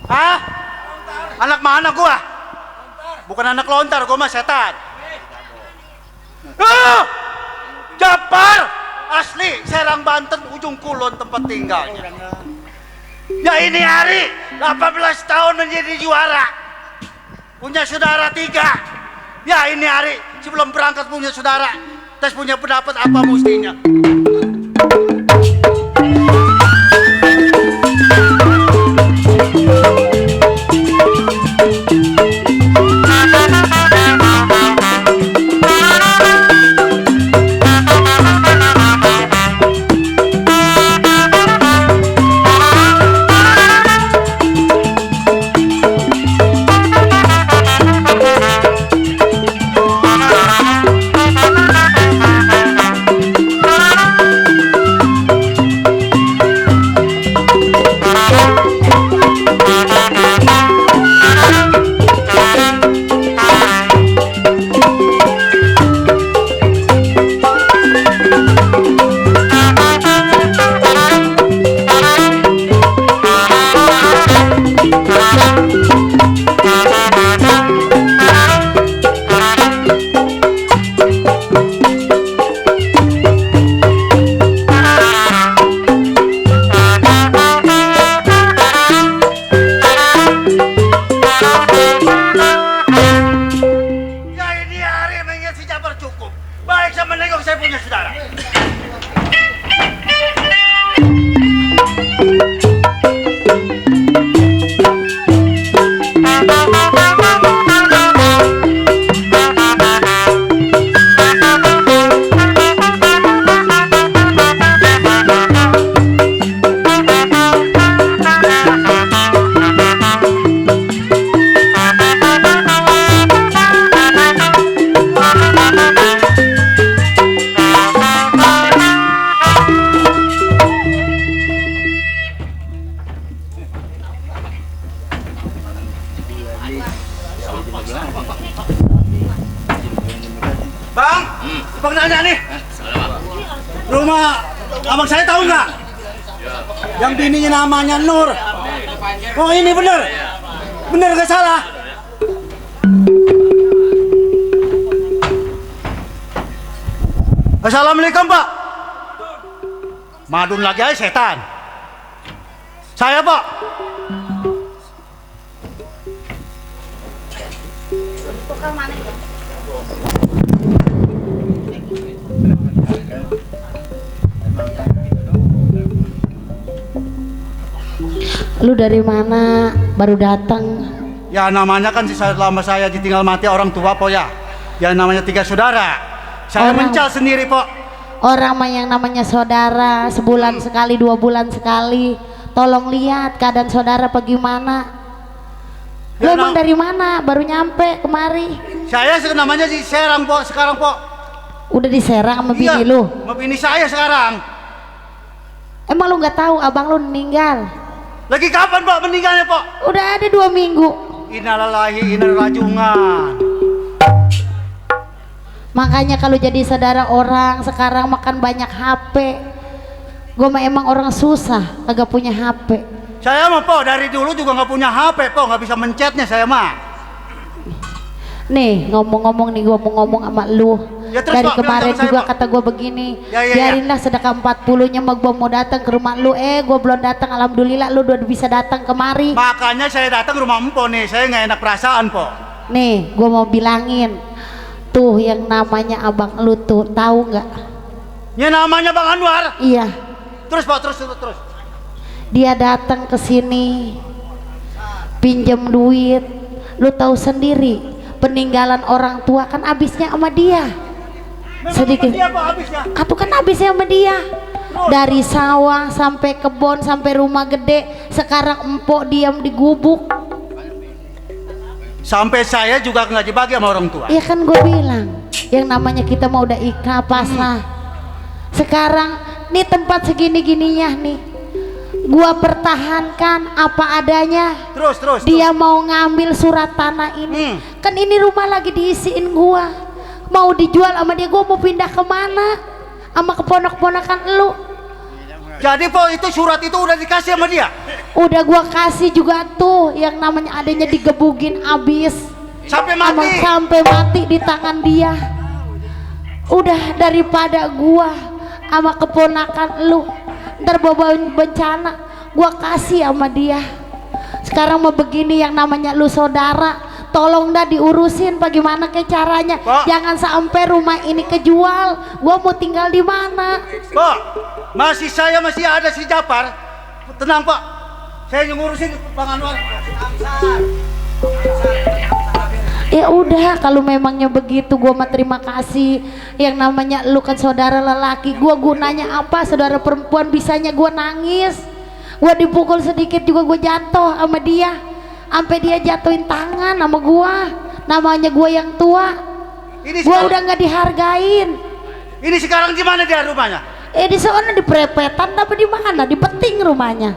Hah? Anak mana gua? Bukan anak lontar, gua mah setan. Japar! Asli, Serang Banten, ujung Kulon tempat tinggalnya. Ya ini hari, 18 tahun menjadi juara. Punya saudara 3. Ya ini hari, sebelum berangkat punya saudara. Tes punya pendapat apa mestinya. Bang, Bang nanya nih. Rumah abang saya tahu nggak? Yang bininya namanya Nur. Oh ini bener, bener gak salah. Assalamualaikum Pak. Madun lagi aja setan. Saya Pak. Lu dari mana? Baru datang. Ya namanya kan selama saya ditinggal mati orang tua po ya. Ya namanya 3 saudara. Saya mencal sendiri po. Orang mah yang namanya saudara sebulan sekali, 2 bulan sekali. Tolong lihat keadaan saudara bagaimana. Lu Ya, emang dari mana? Baru nyampe kemari. Saya namanya di Serang po sekarang po. Udah diserang sama bini lu? Sama bini saya sekarang. Emang lu nggak tahu abang lu meninggal? Lagi kapan Pak meninggalnya Pak? Udah ada 2 minggu. Innalillahi inna rajungan. Makanya kalau jadi saudara orang sekarang makan banyak HP. Gue mah emang orang susah, kagak punya HP. Saya mah Po dari dulu juga nggak punya HP Po, nggak bisa mencetnya saya mah. Nih ngomong-ngomong nih, gue mau ngomong sama lu. Ya, terus, Dari Pak, kemarin bilang sama juga saya, Pak. kata gue begini, Ya. biarinlah sedekah 40-nya mah gue mau datang ke rumah lu. Gue belum datang, alhamdulillah lu udah bisa datang kemari. Makanya saya datang ke rumah Empo nih, saya nggak enak perasaan Po. Nih gue mau bilangin, tuh yang namanya abang lu tuh tahu nggak? Ya namanya Bang Anwar. Iya. Terus Pak, terus. Dia datang ke sini, pinjam duit. Lu tahu sendiri, peninggalan orang tua kan habisnya sama dia. Sedikit. Dia Pak habisnya. Atuh kan habisnya sama dia. Dari sawah sampai kebun sampai rumah gede, sekarang empok diam di gubuk. Sampai saya juga nggak dibagi sama orang tua. Ya kan gue bilang, yang namanya kita mau udah ikhlas pasrah. Sekarang nih tempat segini-gininya nih, gua pertahankan apa adanya. Terus. Dia mau ngambil surat tanah ini, kan ini rumah lagi diisiin gua. Mau dijual sama dia, gua mau pindah kemana? sama keponak-ponakan lu. Jadi po itu surat itu udah dikasih sama dia? Udah gua kasih juga tuh yang namanya adanya digebugin abis. Sampai mati? Sampai mati di tangan dia. Udah daripada gua sama keponakan lu ntar bawa bencana, gua kasih sama dia. Sekarang mau begini, yang namanya lu saudara, tolong dah diurusin bagaimana ke caranya. Pak. Jangan sampai rumah ini kejual. Gua mau tinggal di mana? Pak, saya masih ada si Japar. Tenang Pak, saya yang ngurusin Bang Anwar. Ya udah, kalau memangnya begitu, gua mah terima kasih. Yang namanya lu kan saudara lelaki, gua gunanya apa? Saudara perempuan bisanya gua nangis. Gua dipukul sedikit juga gua jatuh sama dia. Sampai dia jatuhin tangan sama gua. Namanya gua yang tua. Gua udah nggak dihargain. Ini sekarang di mana dia rumahnya? Di sana di Prepetan, tapi di mana? Di Peting rumahnya.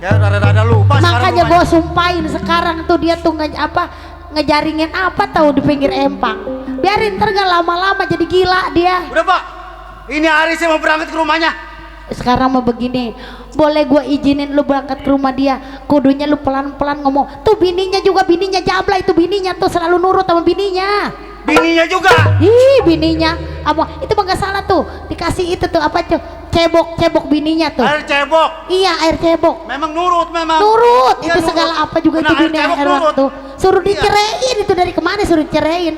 Ya rada-rada lupa. Makanya gua sumpahin sekarang tuh dia tuh ngejaringin apa tahu di pinggir empang. Biarin ntar gak lama-lama jadi gila dia. Udah Pak, ini hari saya mau berangkat ke rumahnya. Sekarang mau begini, boleh gua izinin lu berangkat ke rumah dia, kudunya lu pelan-pelan ngomong. Tuh bininya juga, bininya Jabla itu, bininya tuh selalu nurut sama bininya. Bininya juga? Ih, bininya itu mah gak salah tuh, dikasih itu tuh apa tuh, cebok bininya tuh. Air cebok? Iya, air cebok. Memang nurut memang. Nurut, Ya, itu nurut. segala apa juga Nah, itu bini cebok air nurut. waktu. Suruh Iya. diceraiin itu, dari kemana suruh diceraiin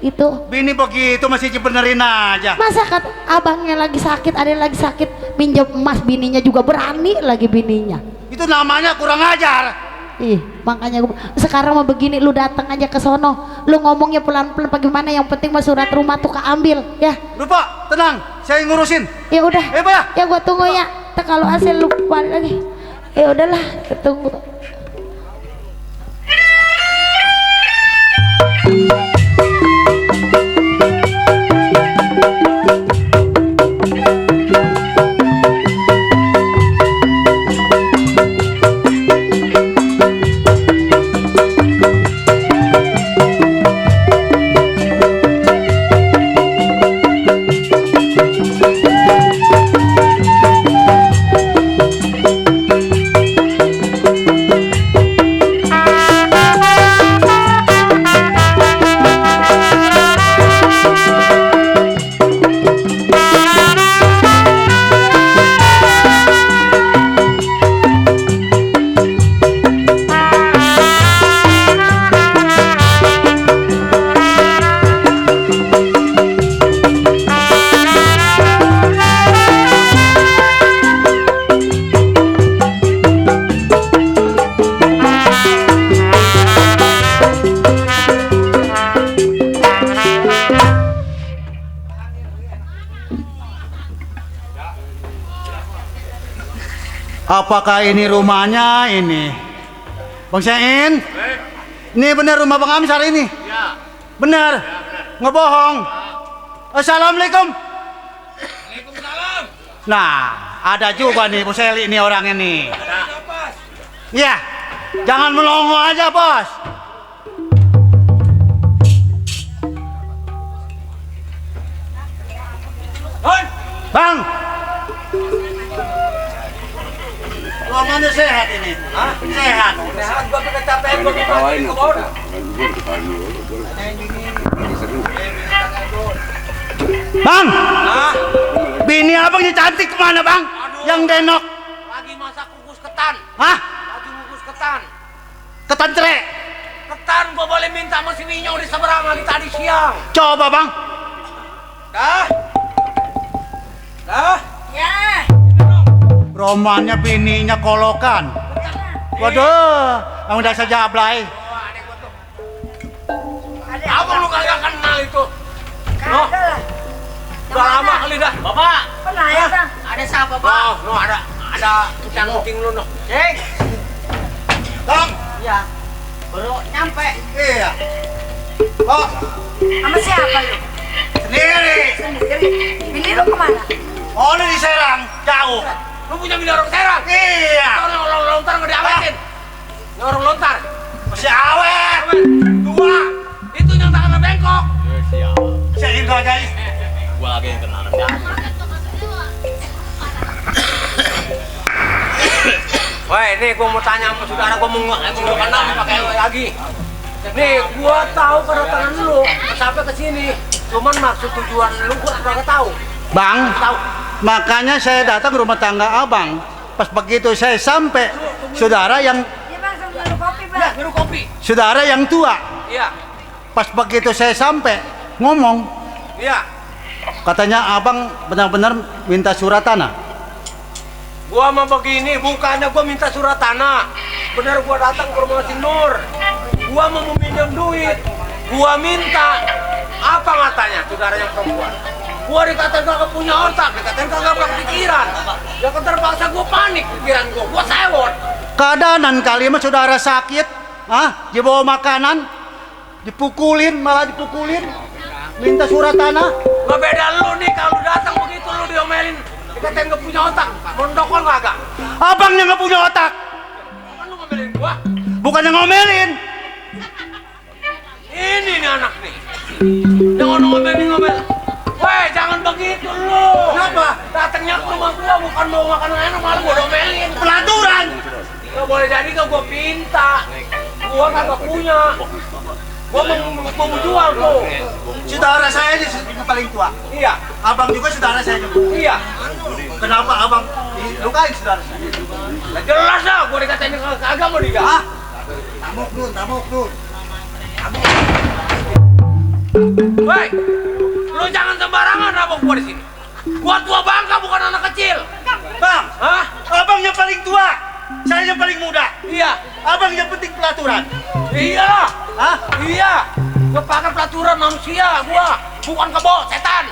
itu. Bini begitu masih dibenerin aja. Masa kan abangnya lagi sakit, ada yang lagi sakit, pinjam emas, bininya juga berani lagi bininya. Itu namanya kurang ajar. Ih, makanya sekarang mau begini, lu datang aja ke sono, lu ngomongnya pelan-pelan bagaimana, yang penting mah surat rumah tuh keambil ya. Lupa, tenang, saya yang ngurusin. Ya udah, Pak. ya gua tunggu ya. Ntar kalau hasil lu balik lagi, ya udahlah, tunggu. Apakah ini rumahnya ini? Bang Sein? Ini benar rumah Bang Amsar ini? Ya. Benar? Ngebohong? Assalamualaikum. Waalaikumsalam. Nah, ada juga nih Bu Seli nih orang ini. Iya. Jangan melongo aja, Bos. Bang. Ruangannya sehat ini? Hah? Sehat? Sehat, gua kecapean, gua kecapean ke bawah. Bang! Hah? Bini abangnya cantik kemana bang? Aduh. Yang denok? Lagi masak kukus ketan. Hah? Lagi kukus ketan. Ketan cerai? Ketan gua boleh minta sama si Minyong di seberang lagi tadi siang. Coba bang. Dah? Dah? Ya. Romannya bininya kolokan. Waduh, yang dasar jablay. Abang lu kagak kenal itu. Kagak lah. Udah lama kali dah. Bapak. Pernah ya bang? Ada siapa, Bang? Oh, no, ada kucing lu noh. Cek. Bang. Ya. Baru nyampe. Iya. Oh, Sama siapa lu? sendiri. Sendiri. Bini lu kemana? Oh, ini di Serang, jauh. Lu punya bini orang Serang? Iya. Orang lontar nggak diawetin. Orang lontar. Masih awet. Dua. Itu yang tangannya bengkok. Saya ingin aja. Gua lagi yang kenal siapa. Woi, nih gua mau tanya sama saudara, gua mau kenal pakai lagi. Nih, gua tahu kedatangan lu sampai ke sini. Cuman maksud tujuan lu gua kagak tahu. Bang, Tahu. makanya saya datang ke rumah tangga abang. Pas begitu saya sampai, saudara yang Iya bang, sama minum kopi Ya, bang. minum kopi. saudara yang tua. Iya. Pas begitu saya sampai, ngomong, Iya. katanya abang benar-benar minta surat tanah. Gua mah begini, bukannya gua minta surat tanah. Bener gua datang ke rumah si Nur. Gua mau meminjam duit. Gua minta. Apa katanya saudara yang perempuan? Gua dikatain kagak punya otak, dikatain kagak berpikiran. Ya kan terpaksa gua panik pikiran gua sewot. Keadaan kali mah saudara sakit, dibawa makanan, dipukulin, malah dipukulin, minta surat tanah. Gak beda lu nih kalau datang begitu lu diomelin. Dikatain gak punya otak, mondokol kagak. Abangnya nggak punya otak, Kan lu ngomelin gua. bukannya ngomelin. Ini nih anak nih. Jangan ngomel. Weh, jangan begitu lu. Kenapa? Datangnya ke rumah gua bukan mau makan enak, malah gua domelin. Pelaturan. Gak boleh jadi gak gua pinta. Gua kagak punya. Gua mau jual tuh. Saudara saya ini yang paling tua. Iya, Abang juga saudara saya juga. iya. Kenapa abang dilukain saudara saya? Nah, jelas lah gua dikatain kagak mau dia. Tamuk nun. Weh, lu jangan sembarangan abang gua di sini. Gua tua bangka bukan anak kecil. Bang, Hah? abang yang paling tua, saya yang paling muda. Iya. Abang yang penting pelaturan. Iya. Hah? Iya. Gua pakai pelaturan manusia gua, bukan kebo setan.